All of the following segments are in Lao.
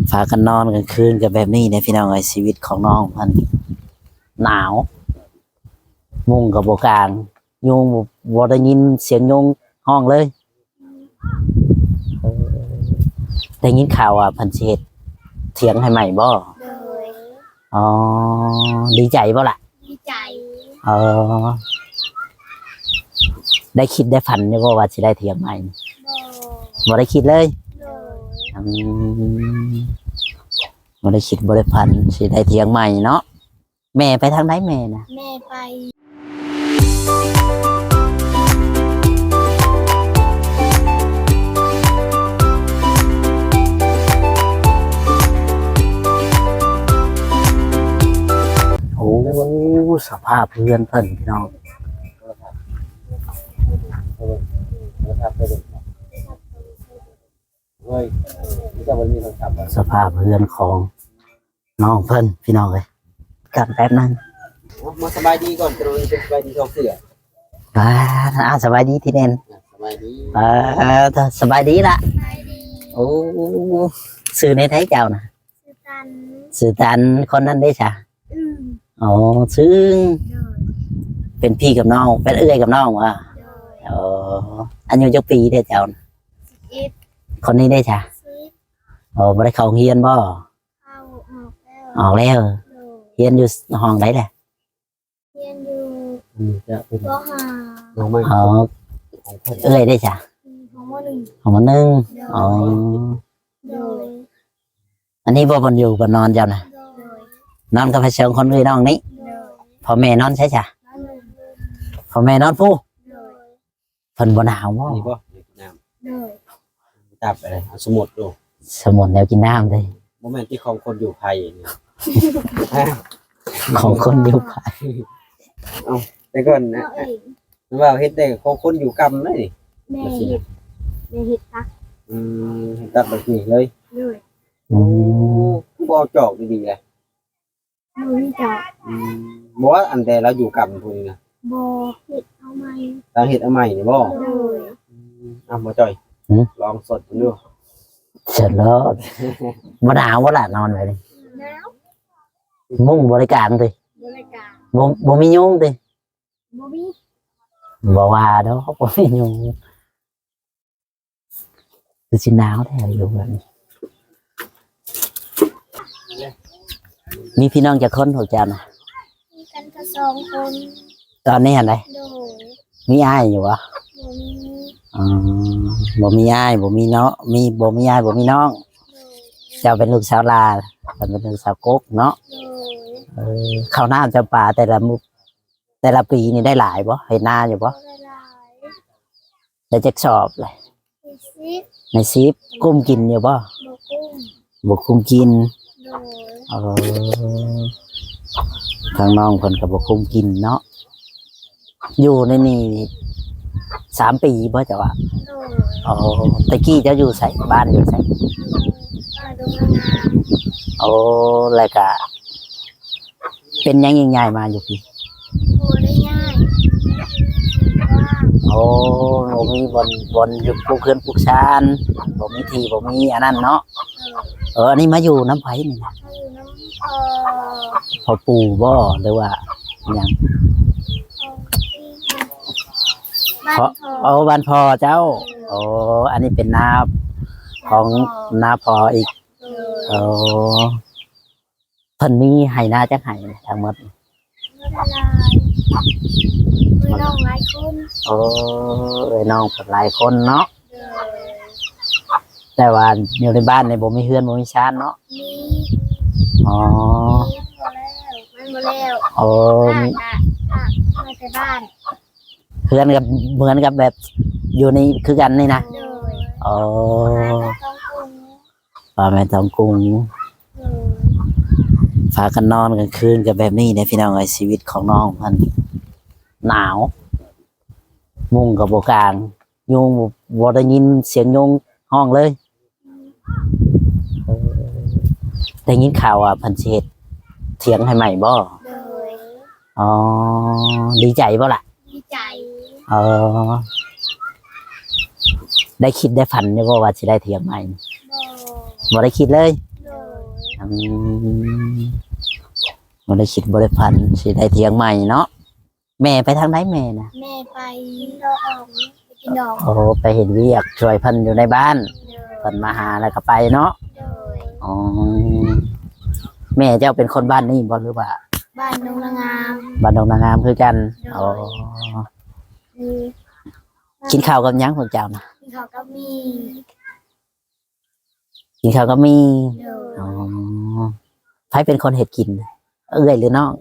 ພາກັນນອນກາງຄືນກໍແບບນີ້ແຫຼະພີ່ນ້ອງເອີຍ ຊີວິດຂອງນ້ອງເພິ່ນ ໜາວ ມຸ້ງກໍບໍ່ກາງ ຍຸງບໍ່ ບໍ່ໄດ້ຍິນສຽງຍຸງຮ້ອງເລີຍ. ເອີ ໄດ້ຍິນຂ່າວວ່າເພິ່ນຊິເຮັດຖຽງໃຫ້ໃໝ່ບໍ່? ໂດຍ. ອໍ ດີໃຈບໍ່ລະ? ດີໃຈ. ເອີ ໄດ້ຄິດໄດ້ຝັນຢູ່ບໍ່ວ່າຊິໄດ້ຖຽງໃໝ່? ບໍ່ ບໍ່ໄດ້ຄິດເລີຍ? ໂດຍ. ອືມ ບໍ່ໄດ້ຄິດບໍ່ໄດ້ຝັນຊິໄດ້ຖຽງໃໝ່ເນາະ. ແມ່ໄປທາງໃດແມ່ນະ? ແມ່ໄປ ໂອ້ ສະພາບເຮືອນເພິ່ນພີ່ນ້ອງ. ສະພາບເຮືອນຂອງນ້ອງເພິ່ນພີ່ນ້ອງເອີຍ. ກັນແປັບໜຶ່ງ ມາສະບາຍດີກ່ອນ ຈະໄດ້ສະບາຍດີສອງເທື່ອ. ອ່າ ສະບາຍດີທີ່ແໜ້ນ. ສະບາຍດີ. ອ່າ ສະບາຍດີລະ. ໂອ້ ຊື່ແນວໃດເຈົ້ານະ? ຊື່ຕັນ. ຊື່ຕັນ. ຄົນນັ້ນເດ້ຊະ? ອືມ. ອໍ ຊື່ອຶ່ງ. ໂດຍ. ເປັນພີ່ກັບນ້ອງ ເປັນເອື້ອຍກັບນ້ອງຫວາ? ໂດຍ. ອໍ ອາຍຸຈັກປີເດ້ເຈົ້ານະ? ສິບເອັດ. ຄົນນີ້ເດ້ຊະ? ສິບ. ອໍ ບໍ່ໄດ້ເຂົ້າໂຮງຮຽນບໍ່? ເຂົ້າ ອອກແລ້ວ. ອອກແລ້ວ. ໂດຍ. ຮຽນຢູ່ຫ້ອງໃດລະ? ຮຽນຢູ່ ອັນນີ້ຈະເປັນ ປໍຫ້າ. ນ້ອງໄມ້. ອໍ ຂອງເພິ່ນ. ເອື້ອຍເດ້ຊະ? ອືມ ຫ້ອງ ມໍໜຶ່ງ. ຫ້ອງ ມໍໜຶ່ງ. ໂດຍ. ອໍ ໂດຍ. ອັນນີ້ບໍ່ບ່ອນຢູ່ບ່ອນນອນເຈົ້ານະ? ໂດຍ. ນອນກັບໃຜສອງຄົນເອື້ອຍນ້ອງນີ້? ໂດຍ. ພໍ່ແມ່ນອນໃສຊະ? ນອນ ພໍ່ແມ່ນອນພຸ້ນ? ໂດຍ. ເພິ່ນບໍ່ໜາວບໍ່? ນີ້ບໍ່? ຢາກກິນນ້ຳ. ໂດຍ. ຕັບໄປເລີຍ ເອົາສະໝຸດດູ ສະໝຸດແນວກິນນ້ຳເດ້. ບໍ່ແມ່ນຕິ ຂອງຄົນຢູ່ໄພນີ້ ຂອງຄົນຢູ່ໄພ. ເອົ້າ ແຕ່ກ່ອນນະ ເວົ້າເອງ ວ່າເຮັດແຕ່ຂອງຄົນຢູ່ກຳເດ້ນີ້. ແມ່ເຮັດ ແມ່ເຮັດຕັກ. ອືມ ເຮັດຕັກແບບນີ້ເລີຍ. ໂດຍ. ອືມ ໂອ້ ຄືບໍ່ເອົາຈອກດີໆລະ? ບໍ່ມີຈອກ. ອືມ ບໍ່ ອັນແຕ່ລາວຢູ່ກຳພຸ້ນນະ. ບໍ່ ເຮັດເອົາໃໝ່. ລາວເຮັດເອົາໃໝ່ນີ້ບໍ່? ໂດຍ. ອືມ ເອົາ ບໍ່ຈ່ອຍ ຫື? ລອງສົດເບິ່ງດູ. ສົດໂລດ. ບໍ່ໜາວບໍ່ລະນອນແບບນີ້? ໜາວ. ມຸ້ງບໍ່ໄດ້ກາງຕິ? ບໍ່ໄດ້ກາງ. ບໍ່ ບໍ່ມີຍຸງຕິ? ບໍ່ມີ. ບໍ່ວ່າດອກ ບໍ່ມີຍຸງ. ຄືຊິໜາວແທ້ຢູ່ເຮືອນ. ມີພີ່ນ້ອງຈັກຄົນພວກເຈົ້ານະ? ມີກັນແຕ່ສອງຄົນ. ຕອນນີ້ຫັ້ນໃດ? ໂດຍ. ມີອ້າຍຢູ່ບໍ່? ບໍ່ມີ. ອໍ ບໍ່ມີອ້າຍ ບໍ່ມີເນາະ ມີ ບໍ່ມີອ້າຍ ບໍ່ມີນ້ອງ. ໂດຍ. ເຈົ້າເປັນລູກສາວຫຼ້າ ເພິ່ນເປັນລູກສາວກົກເນາະ. ໂດຍ. ເອີ ເຂົ້ານ້ຳຈຳປາແຕ່ລະມື້ ແຕ່ລະປີນີ້ໄດ້ຫຼາຍບໍ່? ເຮັດນາຢູ່ບໍ່? ບໍ່ໄດ້ຫຼາຍ. ໄດ້ຈັກສອບລະ? ໃນສິບ ໃນສິບ ກຸ້ມກິນຢູ່ບໍ່? ບໍ່ກຸ້ມ ບໍ່ກຸ້ມກິນ. ໂດຍ. ເອີ ທາງນ້ອງເພິ່ນກໍບໍ່ກຸ້ມກິນເນາະ. ຢູ່ໃນນີ້ສາມປີບໍ່ເຈົ້າວ່າ? ໂດຍ. ອໍ ແຕ່ກີ້ເຈົ້າຢູ່ໃສ? ບ້ານຢູ່ໃສ? ຢູ່ ບ້ານດົງງາມ. ໂອ້ ແລ້ວກະ ເປັນຫຍັງຈຶ່ງຍ້າຍມາຢູ່ພີ້? ບໍ່ໄດ້ຍ້າຍ ວ່າງ. ໂອ້ ບໍ່ມີບ່ອນ ບ່ອນຢູ່ ປູກເຮືອນປູກຊານ ບໍ່ມີທີ່ ບໍ່ມີອັນນັ້ນເນາະ. ເອີ ເອີ ອັນນີ້ມາຢູ່ນຳໃຜນີ້ນະ? ມາຢູ່ນຳພໍ່ ພໍ່ປູ່ບໍ່ ຫຼືວ່າຫຍັງ? ບ້ານພໍ່. ອໍ ບ້ານພໍ່ເຈົ້າ. ເອີ ໂອ້ ອັນນີ້ເປັນນາຂອງ ນາພໍ່ ນາພໍ່ອີກ. ເອີ ໂອ້ ເພິ່ນມີໄຮ່ນາຈັກໄຮ່ທັງໝົດ? ບໍ່ໄດ້ຫຼາຍ ເອື້ອຍນ້ອງຫຼາຍຄົນ. ໂອ້ ເອື້ອຍນ້ອງເພິ່ນຫຼາຍຄົນເນາະ. ໂດຍ. ແຕ່ວ່າຢູ່ໃນບ້ານນີ້ບໍ່ມີເຮືອນບໍ່ມີຊານເນາະ? ມີ. ອໍ ມີ ມັນບໍ່ແລ້ວ ມັນບໍ່ແລ້ວ. ໂອ້ ມີ ມາແຕ່ບ້ານ ເຮືອນກັບ ເໝືອນກັບແບບຢູ່ນີ້ຄືກັນນີ້ນະ? ໂດຍ. ໂອ້ ມາແຕ່ຕອງກຸງ. ປາແມ່ຕອງກຸງ. ໂດຍ. ພາກັນນອນກາງຄືນກໍແບບນີ້ແຫຼະພີ່ນ້ອງເອີຍ ຊີວິດຂອງນ້ອງເພິ່ນ ໜາວ ມຸ້ງກໍບໍ່ກາງ ຍຸງ ບໍ່ໄດ້ຍິນສຽງຍຸງຮ້ອງເລີຍ. ເອີ ໄດ້ຍິນຂ່າວວ່າເພິ່ນຊິເຮັດຖຽງໃຫ້ໃໝ່ບໍ່? ໂດຍ. ອໍ ດີໃຈບໍ່ລະ? ດີໃຈ. ເອີ ໄດ້ຄິດໄດ້ຝັນຢູ່ບໍ່ວ່າຊິໄດ້ຖຽງໃໝ່? ບໍ່ ບໍ່ໄດ້ຄິດເລີຍ. ໂດຍ. ອືມ ບໍ່ໄດ້ຄິດບໍ່ໄດ້ຝັນຊິໄດ້ຖຽງໃໝ່ເນາະ. ແມ່ໄປທາງໃດແມ່ນະ? ແມ່ໄປດອກ ໄປກິນດອກ. ໂອ້ ໄປເຮັດວຽກຊ່ວຍເພິ່ນຢູ່ໃນບ້ານ. ໂດຍ. ເພິ່ນມາຫາແລ້ວກໍໄປເນາະ. ໂດຍ. ອໍ ແມ່ເຈົ້າເປັນຄົນບ້ານນີ້ບໍ່ ຫຼືວ່າ? ບ້ານດົງນາງາມ. ບ້ານດົງນາງາມຄືກັນ. ໂດຍ. ອໍ ອືມ ກິນເຂົ້າກັບຫຍັງພວກເຈົ້ານະ? ກິນເຂົ້າກັບໝີ່. ກິນເຂົ້າກັບໝີ່. ໂດຍ. ອໍ ໃຜເປັນຄົນເຮັດກິນ ເອື້ອຍຫຼືນ້ອງ?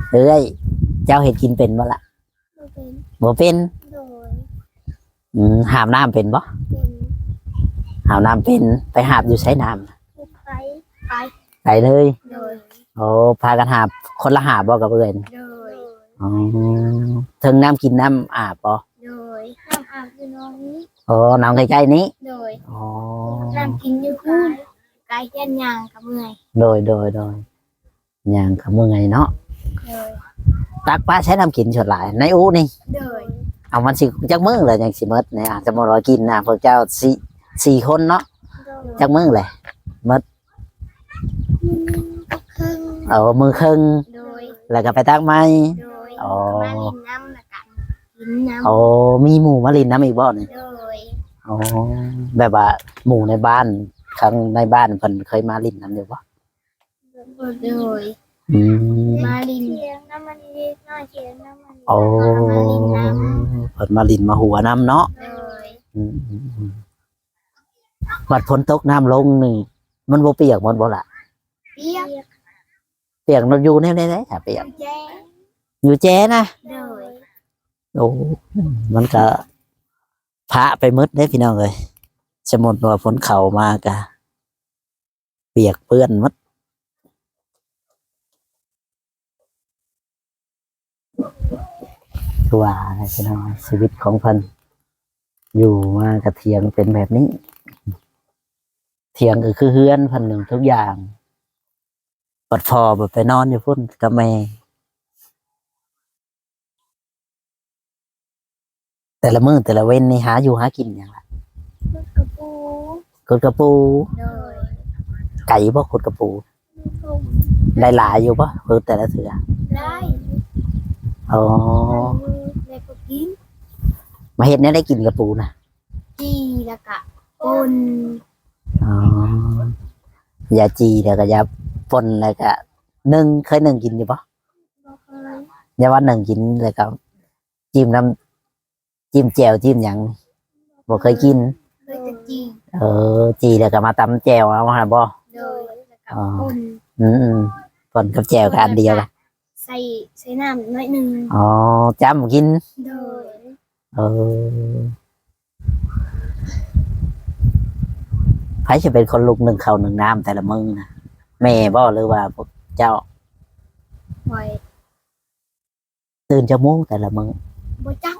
ເອື້ອຍ. ເອື້ອຍ. ເຈົ້າເຮັດກິນເປັນບໍ່ລະ? ບໍ່ເປັນ. ບໍ່ເປັນ? ໂດຍ. ອືມ ຫາບນ້ຳເປັນບໍ່? ເປັນ. ຫາບນ້ຳເປັນ. ໄປຫາບຢູ່ໃສນ້ຳ? ໄກ ໄກ ໄກເລີຍ. ໂດຍ. ໂອ້ ພາກັນຫາບ ຄົນລະຫາບບໍ່ກັບເອື້ອຍ? ໂດຍ. ອໍ ເຖິງນ້ຳກິນນ້ຳອາບບໍ່? ໂດຍ. ນ້ຳອາບຢູ່ໜອງນີ້. ອໍ ໜອງໃກ້ໆນີ້. ໂດຍ. ອໍ ນ້ຳກິນຢູ່ພຸ້ນ ໄກ ຢ້ານຍ່າງກໍເມື່ອຍ. ໂດຍ ໂດຍ ໂດຍ. ຍ່າງກໍເມື່ອຍເນາະ. ໂດຍ. ຕັກປາໃຊ້ນ້ຳກິນສ່ວນຫຼາຍໃນອູນີ້. ໂດຍ. ເອົາ ມັນຊິຈັກມື້ລະຍັງຊິໝົດນີ້? ອາດຈະໝົດວ່າກິນນະ ພວກເຈົ້າສີ່ ສີ່ຄົນເນາະ. ໂດຍ. ຈັກມື້ແຫຼະໝົດ? ມື້ເຄິ່ງ. ເອົາ ມື້ເຄິ່ງ. ໂດຍ. ແລ້ວກໍໄປຕັກໃໝ່. ໂດຍ. ອໍ ມາຫຼິ້ນນຳ ແລ້ວກໍກິນນຳ. ໂອ້ ມີໝູ່ມາຫຼິ້ນນຳອີກບໍ່ນີ້? ໂດຍ. ອໍ ແບບວ່າໝູ່ໃນບ້ານ ທາງໃນບ້ານເພິ່ນເຄີຍມາຫຼິ້ນນຳຢູ່ບໍ່? ໂດຍ. ອືມ ມາຫຼິ້ນ ຖຽງນຳມັນເລັກນ້ອຍ ຖຽງນຳມັນ. ໂອ້ ມາຫຼິ້ນນຳ ເພິ່ນມາຫຼິ້ນມາຫົວນຳເນາະ. ໂດຍ. ອືມໆໆ ບັດຝົນຕົກນ້ຳລົງນີ້ ມັນບໍ່ປຽກໝົດບໍ່ລະ? ປຽກ. ປຽກຢູ່ແນວໃດ ຖ້າປຽກ? ຢູ່ແຈ. ຢູ່ແຈນະ? ໂດຍ. ໂອ້ ມັນກະພະໄປໝົດເດ້ພີ່ນ້ອງເອີຍ. ສົມມຸດວ່າຝົນເຂົ້າມາກະ ປຽກເປື້ອນໝົດ. ຄືວ່າແຫຼະພີ່ນ້ອງ ຊີວິດຂອງເພິ່ນ ຢູ່ມາກະຖຽງເປັນແບບນີ້. ຖຽງກໍຄືເຮືອນເພິ່ນ ທຸກຢ່າງ. ບັດພໍ່ບັດໄປນອນຢູ່ພຸ້ນກັບແມ່. ແຕ່ລະມື້ແຕ່ລະເວັນນີ້ຫາຢູ່ຫາກິນຫຍັງລະ? ຂຸດກະປູ. ຂຸດກະປູ. ໂດຍ. ໄກບໍ່ ຂຸດກະປູ? ໄດ້ຫຼາຍຢູ່ບໍ່ ຂຸດແຕ່ລະເທື່ອ? ໄດ້. ອໍ ໄດ້ຢູ່ ໄດ້ພໍກິນ. ມາເຮັດແນວໃດກິນກະປູນະ? ຈີ່ ແລ້ວກະປົ່ນ. ອໍ ຢ່າຈີ່ ແລ້ວກະຢ່າປົ່ນ ແລ້ວກະໜຶ້ງ. ເຄີຍໜຶ້ງກິນຢູ່ບໍ່? ບໍ່ເຄີຍ. ຢ່າວ່າໜຶ້ງກິນ ແລ້ວກໍຈິ້ມນ້ຳ ຈິ້ມແຈ່ວ ຈິ້ມຫຍັງ ບໍ່ເຄີຍກິນ? ເຄີຍແຕ່ຈີ່. ເອີ ຈີ່ແລ້ວກໍມາຕຳແຈ່ວເອົາຫັ້ນບໍ? ໂດຍ. ແລ້ວກໍ ອໍ ປົ່ນ. ອືມໆ ປົ່ນກັບແຈ່ວກໍອັນດຽວລະ ໃສ່ ໃສ່ນ້ຳໜ້ອຍໜຶ່ງ. ອໍ ຈ້ຳກິນ. ໂດຍ. ເອີ ໃຜຊິເປັນຄົນລຸກໜຶ້ງເຂົ້າໜຶ້ງນ້ຳແຕ່ລະມື້ນະ? ແມ່ບໍ ຫຼືວ່າພວກເຈົ້າ? ຂ້ອຍ. ຕື່ນຈັກໂມງແຕ່ລະມື້? ບໍ່ຈັກ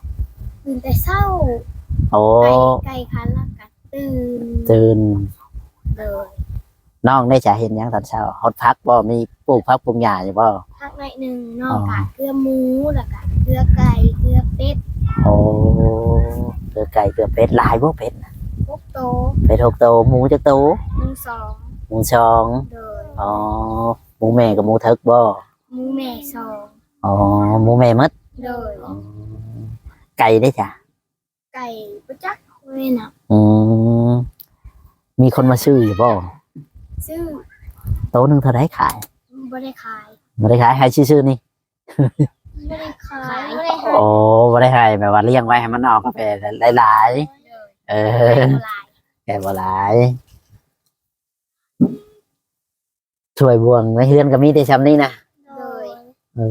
ຕື່ນແຕ່ເຊົ້າ. ໂອ້ ໄກ່ ໄກ່ຂັນລະກະຕື່ນ. ຕື່ນ. ໂດຍ. ນ້ອງເດ ຈະເຮັດຫຍັງຕອນເຊົ້າ? ຫົດຜັກບໍ? ມີປູກຜັກປູກຫຍ້າຢູ່ບໍ? ພັກໜ້ອຍໜຶ່ງ ນ້ອງກະເກືອໝູ ແລ້ວກະເກືອໄກ່ ເກືອເປັດ. ໂອ້ ເກືອໄກ່ເກືອເປັດ. ຫຼາຍບໍ່ເປັດນະ? ຫົກໂຕ. ເປັດຫົກໂຕ. ໝູຈັກໂຕ? ໝູສອງ. ໝູສອງ. ໂດຍ. ອໍ ໝູແມ່ກັບໝູເຖິກບໍ? ໝູແມ່ສອງ. ອໍ ໝູແມ່ໝົດ. ໂດຍ. ອໍ ໄກ່ເດຈະ? ໄກ່ບໍ່ຈັກ ບໍ່ແມ່ນນະ. ອືມ ມີຄົນມາຊື້ຢູ່ບໍ່? ຊື້. ໂຕໜຶ່ງເທົ່າໃດຂາຍ? ບໍ່ໄດ້ຂາຍ. ບໍ່ໄດ້ຂາຍ ໃຫ້ຊື່ໆນີ້. ບໍ່ໄດ້ຂາຍ ບໍ່ໄດ້ໃຫ້. ອໍ ບໍ່ໄດ້ໃຫ້ ແບບວ່າລ້ຽງໄວ້ໃຫ້ມັນອອກກາແຟຫຼາຍໆ. ໂດຍ. ເອີ ໄກ່ບໍ່ຫຼາຍ ໄກ່ບໍ່ຫຼາຍ. ຖ້ວຍບ່ວງໃນເຮືອນກໍມີແຕ່ຊ່ຳນີ້ນະ. ໂດຍ. ເອີ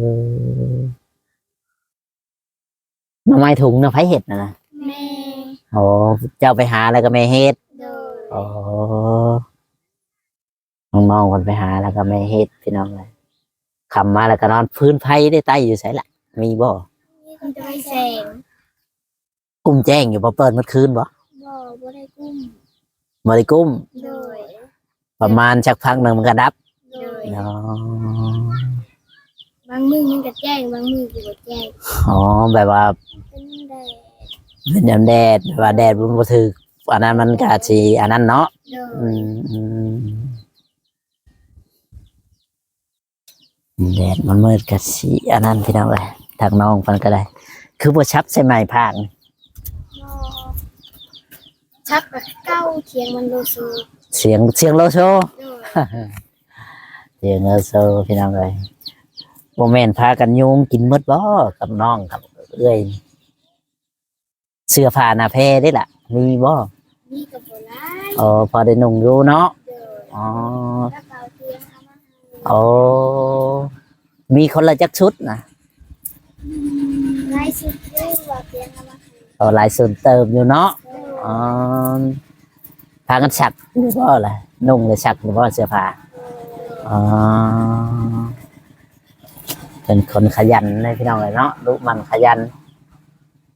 ໜໍ່ໄມ້ຖົງນະ ໃຜເຮັດນະ? ແມ່. ອໍ ເຈົ້າໄປຫາແລ້ວກໍແມ່ເຮັດ. ໂດຍ. ອໍ ນ້ອງໆເພິ່ນໄປຫາແລ້ວກໍແມ່ເຮັດ ພີ່ນ້ອງເອີຍ. ຄ່ຳມາແລ້ວກໍນອນ. ຟືນໄຟໄດ້ໄຕ້ຢູ່ໃສລະ? ມີບໍ່? ມີແຕ່ໄຟແສງ. ກຸ້ມແຈ້ງຢູ່ບໍ່? ເປີດໝົດຄືນບໍ່? ບໍ່ ບໍ່ໄດ້ກຸ້ມ. ບໍ່ໄດ້ກຸ້ມ. ໂດຍ. ປະມານສັກພັກໜຶ່ງມັນກໍດັບ. ໂດຍ. ອໍ ບາງມື້ມັນກໍແຈ້ງ ບາງມື້ກໍບໍ່ແຈ້ງ. ອໍ ແບບວ່າເປັນແດດ ເປັນຍາມແດດ ແບບວ່າແດດມັນບໍ່ຖືກ ອັນນັ້ນມັນກໍຊິອັນນັ້ນເນາະ. ໂດຍ. ອືມ ອືມ. ແດດມັນມືດກະຊິອັນນັ້ນພີ່ນ້ອງເອີຍ. ທາງນ້ອງເພິ່ນກະໄດ້ ຄືບໍ່ສັກໃສ່ໄມ້ພາກ ບໍ່ ສັກແບບເກົ່າ ຖຽງມັນໂລໂຊ ສຽງ ສຽງໂລໂຊ ໂດຍ ສຽງໂລໂຊພີ່ນ້ອງເອີຍ. ບໍ່ແມ່ນພາກັນຍຸງກິນໝົດບໍ່ ກັບນ້ອງກັບເອື້ອຍນີ້? ເສື້ອຜ້າໜ້າແພເດ້ລະ ມີບໍ່? ມີກໍບໍ່ຫຼາຍ ອໍ ພໍໄດ້ນຸ່ງຢູ່ເນາະ ໂດຍ ອໍ ກໍເຂົາເຕຍມເອົາມາໃຫ້ ອໍ ມີຄົນລະຈັກຊຸດນະ? ອືມ ຫຼາຍຊຸດຢູ່ ເຂົາເຕຍມເອົາມາໃຫ້ ອໍ ຫຼາຍຊຸດເຕີບຢູ່ເນາະ ໂດຍ ອໍ ພາກັນຊັກຢູ່ບໍ່ລະ? ນຸ່ງແລະຊັກຢູ່ບໍ່ເສື້ອຜ້າ? ໂດຍ ອໍ ເປັນຄົນຂະຫຍັນເດ້ພີ່ນ້ອງເອີຍເນາະ ດຸໝັ່ນຂະຫຍັນ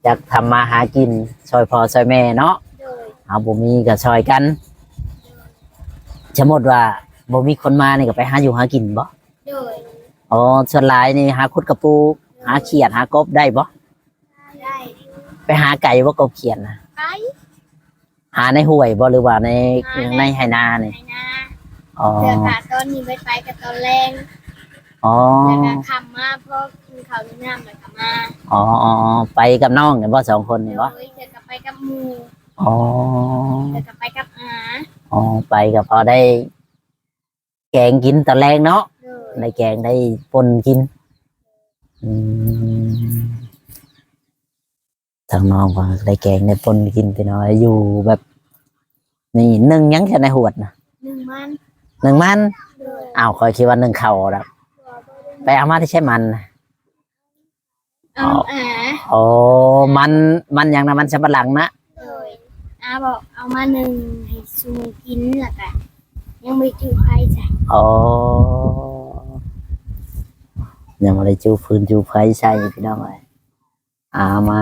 ຢາກທຳມາຫາກິນຊ່ອຍພໍ່ຊ່ອຍແມ່ເນາະ ໂດຍ ເຮົາບໍ່ມີກໍຊ່ອຍກັນ ໂດຍ ສົມມຸດວ່າບໍ່ມີຄົນມານີ້ກໍໄປຫາຢູ່ຫາກິນບໍ່? ໂດຍ ອໍ ສ່ວນຫຼາຍນີ້ຫາຂຸດກະປູ ໂດຍ ຫາຂຽດຫາກົບໄດ້ບໍ່? ໄດ້ ໄປຫາໄກບໍ່ ກົບຂຽດນະ? ໄກ ຫາໃນຫ້ວຍບໍ່ ຫຼືວ່າໃນ ໃນໄຮ່ນານີ້? ໃນໄຮ່ນາ ອໍ ເທື່ອກະຕອນນີ້ໄປ ໄປກະຕອນແລງ ອໍ ແລ້ວກະຄ່ຳມາພໍກິນເຂົ້າກິນນ້ຳແລ້ວກະມາ ອໍ ໄປກັບນ້ອງນີ້ບໍ່ ສອງຄົນນີ້ບໍ່? ໂດຍ ເທື່ອກະໄປກັບໝູ່ ອໍ ເທື່ອກະໄປກັບອາ ອໍ ໄປກະພໍໄດ້ແກງກິນຕອນແລງເນາະ ໂດຍ ໄດ້ແກງໄດ້ປົ່ນກິນ ອືມ ທາງນ້ອງເພິ່ນກໍໄດ້ແກງໄດ້ປົ່ນກິນພີ່ນ້ອງ ຢູ່ແບບນີ້ ໜຶ້ງຫຍັງຊະໃນຫວດນະ? ໜຶ້ງມັນ ໜຶ້ງມັນ ໂດຍ ອ້າວ ຂ້ອຍຄິດວ່າໜຶ້ງເຂົ້າດອກ ບໍ່ ບໍ່ໄດ້ ໄປເອົາມາແຕ່ໃສມັນນະ? ເອົາ ອໍ ອາ ອໍ ມັນ ມັນຫຍັງນະ ມັນສຳປະຫຼັງນະ? ໂດຍ ອາບອກເອົາມາໜຶ້ງໃຫ້ຊຸມກິນ ແລ້ວກະຍັງບໍ່ໄດ້ຈຸໄຟໃສ່ ອໍ ຍັງບໍ່ໄດ້ຈຸຟືນຈຸໄຟໃສ່ພີ່ນ້ອງເອີຍ. ອາ ມາ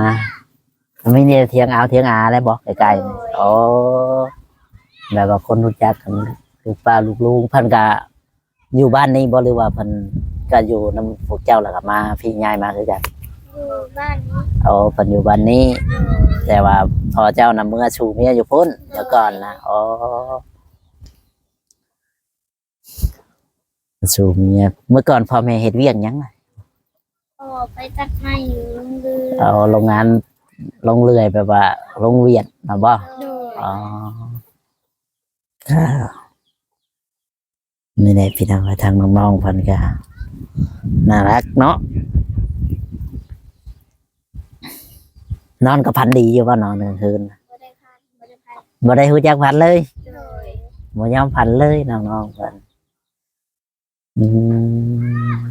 ມີແຕ່ຖຽງອາວຖຽງອາແລ້ວບໍ່ ໃກ້ໆນີ້? ໂດຍ ໂອ້ ແບບວ່າຄົນຮູ້ຈັກກັນ ລູກປ້າລູກລຸງ ເພິ່ນກະຢູ່ບ້ານນີ້ບໍ່ ຫຼືວ່າເພິ່ນກະຢູ່ນຳພວກເຈົ້າ ແລ້ວກະມາພີ້ ຍ້າຍມາຄືກັນ? ຢູ່ບ້ານນີ້ ໂອ້ ເພິ່ນຢູ່ບ້ານນີ້ ໂດຍ ແຕ່ວ່າພໍ່ເຈົ້ານະເມືອສູ່ເມຍຢູ່ພຸ້ນ ໂດຍ ແຕ່ກ່ອນນະ ໂອ້ ສູ່ເມຍ ເມື່ອກ່ອນພໍ່ແມ່ເຮັດວຽກຫຍັງ? ພໍ່ໄປຕັດໄມ້ຢູ່ໂຮງເຮືອນ ເອົາໂຮງງານ ໂຮງເລື່ອຍ ແບບວ່າໂຮງວຽດນະບໍ່? ໂດຍ ອໍ ນີ້ແຫຼະພີ່ນ້ອງ ທາງນ້ອງໆເພິ່ນກະໜ້າຮັກເນາະ ນອນກະຝັນດີຢູ່ບໍ່ ນອນກາງຄືນ? ບໍ່ໄດ້ຝັນ ບໍ່ໄດ້ຝັນ ບໍ່ໄດ້ຮູ້ຈັກຝັນເລີຍ ໂດຍ ບໍ່ຍອມຝັນເລີຍ ນ້ອງໆເພິ່ນ. ອືມ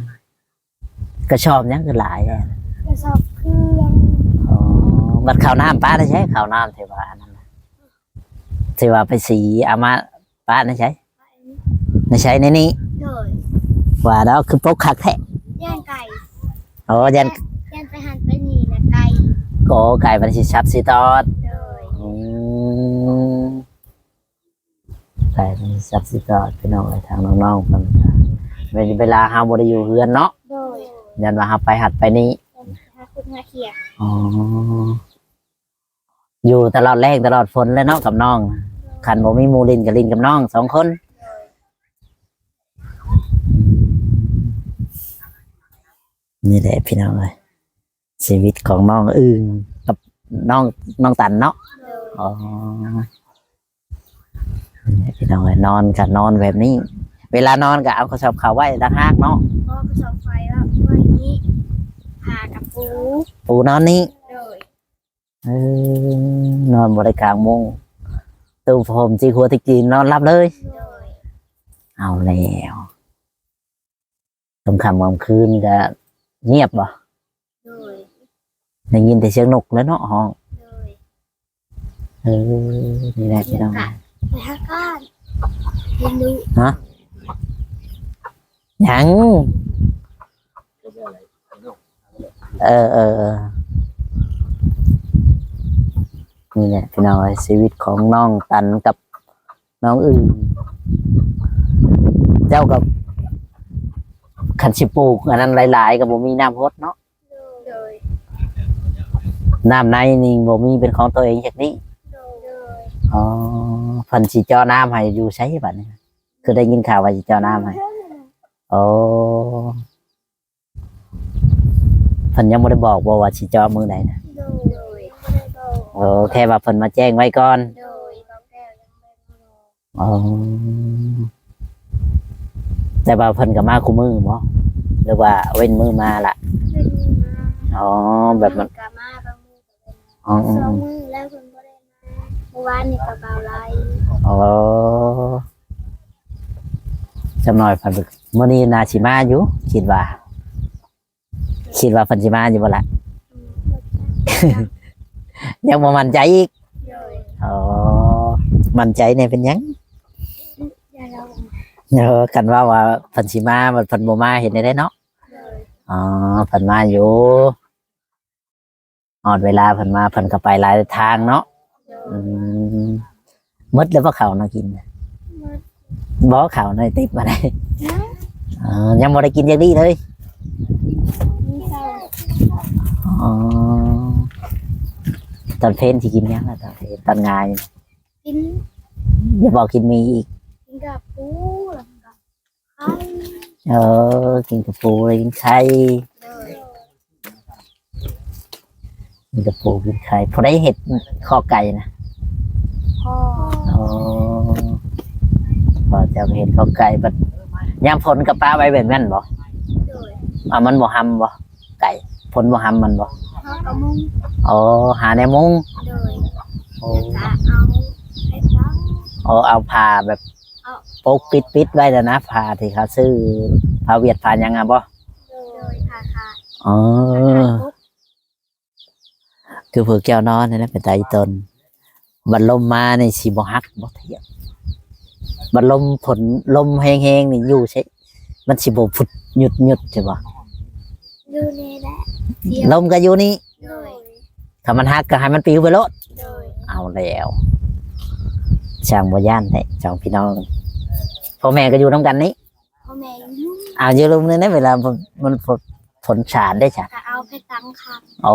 ກະສອບຫຍັງຄືຫຼາຍແທ້? ກະສອບເຄື່ອງ ອໍ ບັດເຂົ້ານ້ຳປະໃນໃສ? ເຂົ້ານ້ຳທີ່ວ່າອັນນັ້ນນະ ທີ່ວ່າໄປສີເອົາມາປະໃນໃສ? ໃນໃສ? ໃນນີ້? ໂດຍ ວ່າແລ້ວຄືປົກຄັກແທ້ ຢ້ານໄກ່ ອໍ ຢ້ານ ຢ້ານໄປຫັ້ນໄປນີ້ລະໄກ່ ໂອ້ ໄກ່ມັນຊິສັບຊິຕອດ ໂດຍ ອືມ. ໄປສັບຊິຕອດ ພີ່ນ້ອງເອີຍ ທາງນ້ອງໆເພິ່ນ ເວລາເຮົາບໍ່ໄດ້ຢູ່ເຮືອນເນາະ ໂດຍ ຢ້ານວ່າເຮົາໄປຫັ້ນໄປນີ້ ຫາຂຸດຫາຂຽດ ອໍ ຢູ່ຕະຫຼອດແລ້ງຕະຫຼອດຝົນແຫຼະເນາະກັບນ້ອງ ຄັນບໍ່ມີໝູ່ຫຼິ້ນກະຫຼິ້ນກັບນ້ອງສອງຄົນ ໂດຍ ນີ້ແຫຼະພີ່ນ້ອງເອີຍ ຊີວິດຂອງນ້ອງອຶ່ງກັບນ້ອງ ນ້ອງຕັນເນາະ ໂດຍ ອໍ ນີ້ແຫຼະພີ່ນ້ອງເອີຍ ນອນກະນອນແບບນີ້ ເວລານອນກະເອົາກະສອບເຂົ້າໄວ້ຕ່າງຫາກເນາະ ເອົາກະສອບໄວ້ ໄວ້ນີ້ ຜ້າກະປູ ປູນອນນີ້ ໂດຍ ເອີ ນອນບໍ່ໄດ້ກາງມຸ້ງ ຕຸ້ມຜ້າຫົ່ມຈີກຫົວຕິກຕີນ ນອນຫຼັບເລີຍ ໂດຍ ເອົາແລ້ວ ຄ່ຳໆກາງຄືນກະງຽບບໍ່? ໂດຍ ໄດ້ຍິນແຕ່ສຽງນົກແຫຼະເນາະຮ້ອງ ໂດຍ ເອີ ນີ້ແຫຼະພີ່ນ້ອງ ໄປຫາການ ເຫັນຢູ່ ຮະ? ຫຍັງ? ເອີ ເອີ ເອີ ນີ້ແຫຼະພີ່ນ້ອງເອີຍ ຊີວິດຂອງນ້ອງຕັນກັບນ້ອງອຶ່ງ ເຈົ້າກໍ ຄັນຊິປູກອັນນັ້ນຫຼາຍໆ ກໍບໍ່ມີນ້ຳຫົດເນາະ ໂດຍ ນ້ຳໃນນີ້ບໍ່ມີເປັນຂອງຕົວເອງຈັກນິ ໂດຍ ອໍ ເພິ່ນຊິເຈາະນ້ຳໃຫ້ຢູ່ໃສບັດນີ້? ຄືໄດ້ຍິນຂ່າວວ່າຊິເຈາະນ້ຳໃຫ້ ໂອ້ ເພິ່ນຍັງບໍ່ໄດ້ບອກບໍ່ວ່າຊິເຈາະມື້ໃດນະ? ໂດຍ ຍັງບໍ່ໄດ້ບອກ. ໂອ້ ແຄ່ວ່າເພິ່ນມາແຈ້ງໄວ້ກ່ອນ. ໂດຍ ບອກແລ້ວຍັງບໍ່ໄດ້ບອກ. ອໍ ແຕ່ວ່າເພິ່ນກໍມາຄູ່ມື້ບໍ່ ຫຼືວ່າເວັ້ນມື້ມາລະ? ເວັ້ນມື້ມາ. ອໍ ແບບມັນ ກໍມາບາງມື້ກໍບໍ່ມາ. ອໍ ສອງມື້ແລ້ວເພິ່ນບໍ່ໄດ້ມາ. ເມື່ອວານນີ້ກໍເບົາໄລ. ອໍ ຈັກໜ້ອຍເພິ່ນ ມື້ນີ້ໜ້າຊິມາຢູ່ ຄິດວ່າ ຄິດວ່າເພິ່ນຊິມາຢູ່ບໍ່ລະ? ອືມ ຍັງບໍ່ໝັ້ນໃຈອີກ. ໂດຍ. ອໍ ໝັ້ນໃຈແດ່ເປັນຫຍັງ? ເອີ ຄັນເວົ້າວ່າເພິ່ນຊິມາ ບັດເພິ່ນບໍ່ມາເຮັດແນວໃດເນາະ? ໂດຍ. ອໍ ເພິ່ນມາຢູ່ ຮອດເວລາເພິ່ນມາ ເພິ່ນກໍໄປຫຼາຍທາງເນາະ. ໂດຍ. ອືມ ໝົດແລ້ວບໍ່ເຂົ້ານະກິນ? ໝົດ. ບໍ່ ເຂົ້າໃນຕິບມາໄດ້. ຍັງ. ອໍ ຍັງບໍ່ໄດ້ກິນຈັກດີ້ເລີຍ. ກິນເຂົ້າ. ອໍ ຕອນເພນຊິກິນຫຍັງລະ ຕອນເພນ ຕອນງາຍ? ກິນ ຢ່າບອກກິນໝີ່ອີກ. ກິນກະປູ ແລ້ວກະໄຂ່. ເອີ ກິນກະປູ ແລ້ວກິນໄຂ່. ໂດຍ. ມີແຕ່ປູກິນໄຂ່. ຜູ້ໃດເຮັດຄອກໄກ່ນະ? ພໍ່. ອໍ ພໍ່ເຈົ້າເຮັດຄອກໄກ່. ບັດຍາມຝົນກໍປະໄວ້ແບບນັ້ນບໍ່? ໂດຍ. ເອົາ ມັນບໍ່ຮຳບໍ່ ໄກ່? ຝົນບໍ່ຮຳມັນບໍ່? ເຮົາກໍມຸງ. ອໍ ຫາແນວມຸງ. ໂດຍ. ໂອ້ ແລ້ວກໍເອົາໄຟຟ້າ. ອໍ ເອົາຜ້າແບບ ເອົາ ປົກປິດໆໄວ້ນະ ຜ້າທີ່ເຂົາຊື້ ຜ້າຫວຽດ ຜ້າຫຍັງຫັ້ນບໍ່? ໂດຍ. ຜ້າຂາດ. ອໍ ຂາດປົກ. ຄືພວກເຈົ້ານອນນີ້ນະ ເປັນຕາອີຕົນ. ບັດລົມມານີ້ຊິບໍ່ຫັກບໍ່ທຽບ? ບັດລົມຝົນ ລົມແຮງໆນີ້ຢູ່ໃສ ມັນຊິບໍ່ພຸດຍຸດໆ ໃຊ່ບໍ່? ຢູ່ນີ້ແຫຼະ ລົມກໍຢູ່ນີ້. ໂດຍ. ຖ້າມັນຫັກກໍໃຫ້ມັນປິວໄປໂລດ. ໂດຍ. ເອົາແລ້ວ ຊ່າງບໍ່ຢ້ານແທ້ສອງພີ່ນ້ອງ. ພໍ່ແມ່ກໍຢູ່ນຳກັນນີ້? ພໍ່ແມ່ຢູ່ລຸ່ມ. ເອົາ ຢູ່ລຸ່ມນີ້ນະ ເວລາມັນ ມັນຝົນສາດເດ້ຊະ ກໍເອົາໄປຕັ້ງຂ້າງ. ອໍ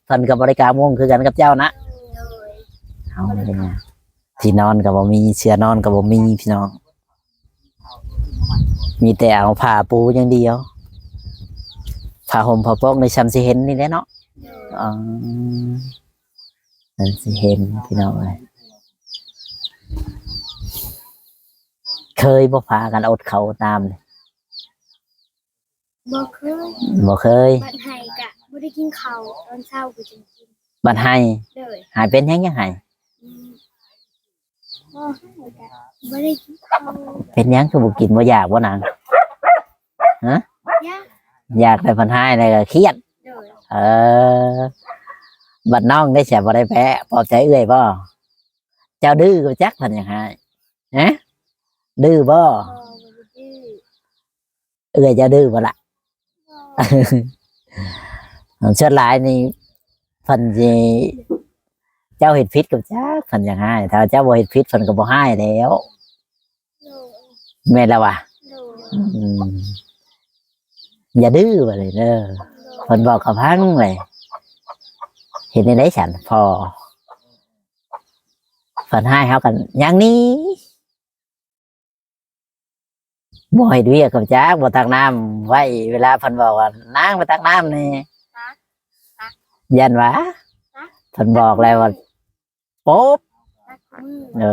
ເພິ່ນກໍບໍ່ໄດ້ກາງມຸງຄືກັນກັບເຈົ້ານະ? ໂດຍ. ເອົາ ບໍ່ໄດ້ກາງ. ທີ່ນອນກໍບໍ່ມີ ເສື່ອນອນກໍບໍ່ມີພີ່ນ້ອງ. ມີແຕ່ເອົາຜ້າປູຢ່າງດຽວ. ຜ້າຫົ່ມຜ້າປົກນີ້ຊ່ຳຊິເຫັນນີ້ແຫຼະເນາະ. ໂດຍ. ອໍ ຊ່ຳຊິເຫັນພີ່ນ້ອງເອີຍ. ເຄີຍບໍ່ພາກັນອົດເຂົ້າອົດນ້ຳນີ້? ບໍ່ເຄີຍ. ບໍ່ເຄີຍ. ບັດໄຫ້ກະບໍ່ໄດ້ກິນເຂົ້າ ຕອນເຊົ້າກໍຈຶ່ງກິນ. ບັດໄຫ້? ໂດຍ. ໄຫ້ເປັນຫຍັງ ຍັງໄຫ້? ອືມ ບໍ່ໄດ້ກິນເຂົ້າ. ເປັນຫຍັງຄືບໍ່ກິນ ບໍ່ຢາກບໍ່ນາງ? ຮະ? ຢາກ. ຢາກ ແຕ່ເພິ່ນຮ້າຍແລ້ວກໍຄຽດ. ໂດຍ. ເອີ ບັດນ້ອງໄດ້ສະ ບໍ່ໄດ້ແປະ ປອບໃຈເອື້ອຍບໍ່? ເຈົ້າດື້ກໍຈັກ ເພິ່ນຢາກຮ້າຍ. ຮະ? ດື້ບໍ່? ບໍ່ ບໍ່ໄດ້ດື້. ເອື້ອຍເຈົ້າດື້ບໍ່ລະ? ບໍ່. ສ່ວນຫຼາຍນີ້ເພິ່ນຊິ ເຈົ້າເຮັດຜິດກໍຈັກເພິ່ນຢາກຮ້າຍ, ຖ້າເຈົ້າບໍ່ເຮັດຜິດເພິ່ນກໍບໍ່ຮ້າຍແລ້ວ. ໂດຍ. ແມ່ນແລ້ວຫວາ? ໂດຍ. ອືມ ຢ່າດື້ວ່າເລີຍເດີ. ໂດຍ. ເພິ່ນບອກເຂົາຟັງເລີຍ. ເຮັດແນວໃດຊັ້ນ? ພໍເພິ່ນຮ້າຍເຮົາກໍຍ່າງໜີ. ບໍ່ເຮັດວຽກກໍຈັກ ບໍ່ຕັກນ້ຳໄວ້ ເວລາເພິ່ນບອກວ່າ ນາງໄປຕັກນ້ຳແດ່ ຕັກ ຕັກ ຢ້ານວ່າ ຕັກ ເພິ່ນບອກແລ້ວວ່າ ໂປບ ຕັກມື້ ເອີ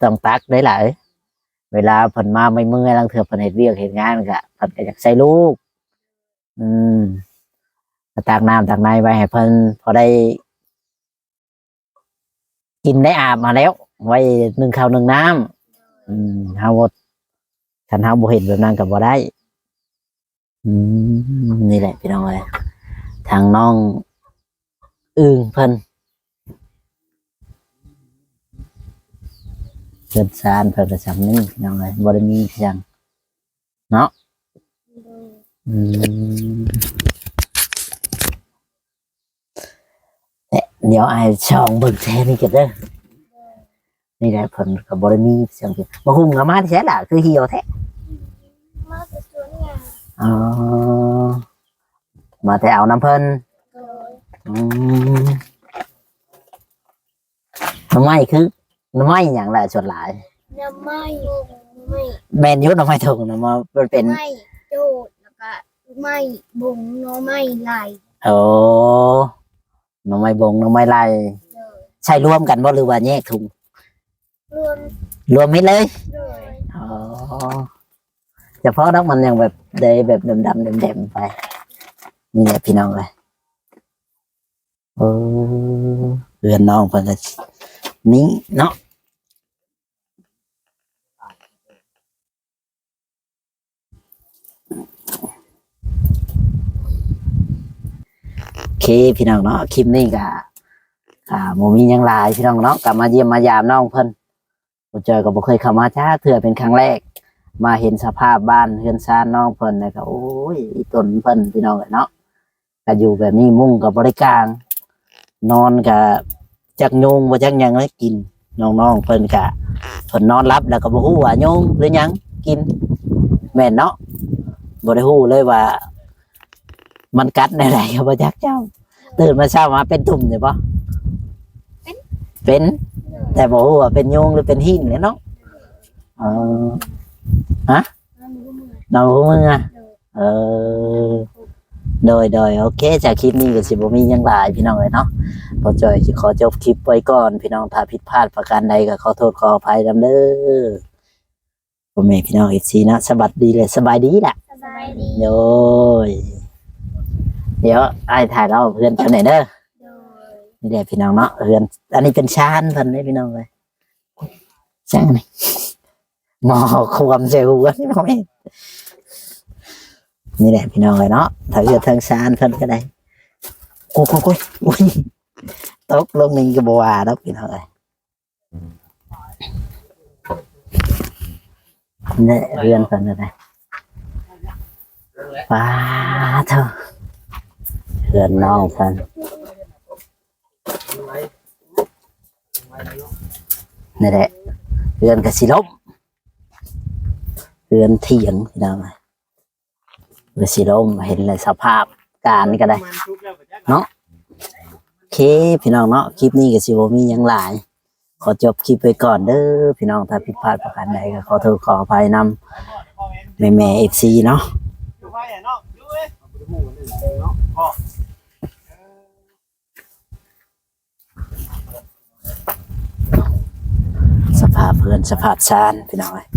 ຕ້ອງຕັກໄດ້ຫຼາຍ ເວລາເພິ່ນມາເມື່ອຍໆ ລາງເທື່ອເພິ່ນເຮັດວຽກເຮັດງານ ກະເພິ່ນກະຢາກໃສ່ລູກ ອືມ ກະຕັກນ້ຳຕັກໃນໄວ້ໃຫ້ເພິ່ນ ພໍໄດ້ ກິນໄດ້ອາບມາແລ້ວ ໄວ້ໜຶ້ງເຂົ້າໜຶ້ງນ້ຳ ອືມ ເຮົາ ຄັນເຮົາບໍ່ເຮັດແບບນັ້ນກໍບໍ່ໄດ້ ອືມ ນີ້ແຫຼະພີ່ນ້ອງເອີຍ ທາງນ້ອງອຶ່ງເພິ່ນ ເຮືອນຊານເພິ່ນກໍຊ່ຳນີ້ພີ່ນ້ອງເອີຍ ບໍ່ໄດ້ມີຫຍັງ ເນາະ ໂດຍ ອືມ ແລະ ດຽວອ້າຍສ່ອງເບິ່ງແຖວນີ້ກັນເດີ ໂດຍ ນີ້ແຫຼະ ເພິ່ນກໍບໍ່ໄດ້ມີຫຍັງ ມາຫຸ່ງເອົາມາແທ້ລະ ຄືຫ່ຽວແທ້ ມາແຕ່ສວນຫຍ້າ ອໍ ມາແຕ່ເອົານຳເພິ່ນ ໂດຍ ອືມ ໜໍ່ໄມ້ຄື ໜໍ່ໄມ້ຫຍັງລະສ່ວນຫຼາຍ? ໜໍ່ໄມ້ ໜໍ່ໄມ້ ແມ່ນຢູ່ ໜໍ່ໄມ້ທົ່ງນະ ມາ ມັນເປັນ ໜໍ່ໄມ້ໂຈດ ແລ້ວກະ ໄມ້ບົງ ໜໍ່ໄມ້ໄລ່. ໂອ້ ໜໍ່ໄມ້ບົງ ໜໍ່ໄມ້ໄລ່. ໂດຍ. ໃສ່ລວມກັນບໍ່ ຫຼືວ່າແຍກທຸງ? ລວມ ລວມມິດເລີຍ. ໂດຍ. ອໍ ສະເພາະດອກມັນຍັງແບບໄດ້ແບບດຳໆແດງໆໄປ. ນີ້ແຫຼະພີ່ນ້ອງເອີຍ. ເອີ ເຮືອນນ້ອງເພິ່ນກໍນີ້ເນາະ. ໂອເຄພີ່ນ້ອງເນາະ ຄລິບນີ້ກໍ ອ່າ ບໍ່ມີຫຍັງຫຼາຍພີ່ນ້ອງເນາະ ກໍມາຢ້ຽມມາຢາມນ້ອງເພິ່ນ. ບໍ່ຈ່ອຍກໍບໍ່ເຄີຍເຂົ້າມາຈັກເທື່ອ ເປັນຄັ້ງແລກ ມາເຫັນສະພາບບ້ານເຮືອນຊານນ້ອງເພິ່ນ ແລ້ວກໍ ໂອ້ຍ ອີ່ຕົນເພິ່ນພີ່ນ້ອງເອີຍເນາະ. ກໍຢູ່ແບບນີ້ ມຸ້ງກໍບໍ່ໄດ້ກາງ ນອນກໍຈັກຍຸງບໍ່ຈັກຫຍັງໃຫ້ກິນ. ນ້ອງໆເພິ່ນກໍ ເພິ່ນນອນຫຼັບແລ້ວກໍບໍ່ຮູ້ວ່າຍຸງຫຼືຫຍັງກິນ ແມ່ນເນາະ. ບໍ່ໄດ້ຮູ້ເລີຍວ່າມັນກັດແນວໃດກໍບໍ່ຈັກເຈົ້າ. ຕື່ນມາເຊົ້າມາເປັນຕຸ່ມຢູ່ບໍ່? ເປັນ ເປັນ ແຕ່ບໍ່ຮູ້ວ່າເປັນຍຸງຫຼືເປັນຫີນແຫຼະເນາະ. ເອີ ຮະ? ນອນບໍ່ຮູ້ເມື່ອ. ເອີ ໂດຍ ໂດຍ ໂອເຄ ຈາກຄລິບນີ້ກໍຊິບໍ່ມີຫຍັງຫຼາຍພີ່ນ້ອງເອີຍເນາະ. ບໍ່ຈ່ອຍຊິຂໍຈົບຄລິບໄວ້ກ່ອນພີ່ນ້ອງ ຖ້າຜິດພາດປະການໃດກໍຂໍໂທດຂໍອະໄພນຳເດີ ພໍ່ແມ່ພີ່ນ້ອງເອັຟຊີເນາະ. ສະຫວັດດີ ແລະ ສະບາຍດີລະ. ສະບາຍດີ. ໂດຍ ດຽວອ້າຍຖ່າຍລອບເຮືອນເຈົ້າແດ່ເດີ. ໂດຍ. ນີ້ແຫຼະພີ່ນ້ອງເນາະ ເຮືອນ ອັນນີ້ເປັນຊານເພິ່ນເດ້ພີ່ນ້ອງເອີຍ. ຊ່າງນີ້ ໝໍຄວາມໃສ່ຫົວນີ້ບໍ່ແມ່ນ. ນີ້ແຫຼະພີ່ນ້ອງເອີຍເນາະ ທັງເຮືອນທັງຊານເພິ່ນກໍໄດ້. ໂອ້ຍ ໂອ້ຍ ໂອ້ຍ ຕົກລົງນີ້ກໍບໍ່ວ່າດອກພີ່ນ້ອງເອີຍ. ນີ້ເຮືອນເພິ່ນກໍໄດ້. ປາໂທ້ ເຮືອນນ້ອງເພິ່ນ. ນີ້ແຫຼະ ເຮືອນກໍຊິລົ້ມ ເຮືອນຖຽງພີ່ນ້ອງ ກໍຊິລົ້ມ. ເຫັນແລ້ວສະພາບການກໍໄດ້ເນາະ. ໂອເຄພີ່ນ້ອງເນາະ ຄລິບນີ້ກໍຊິບໍ່ມີຫຍັງຫຼາຍ ຂໍຈົບຄລິບໄວ້ກ່ອນເດີພີ່ນ້ອງ. ຖ້າຜິດພາດປະການໃດກໍຂໍໂທດຂໍອະໄພນຳແມ່ໆເອັຟຊີເນາະ. ສະພາບເຮືອນສະພາບຊານພີ່ນ້ອງເອີຍ.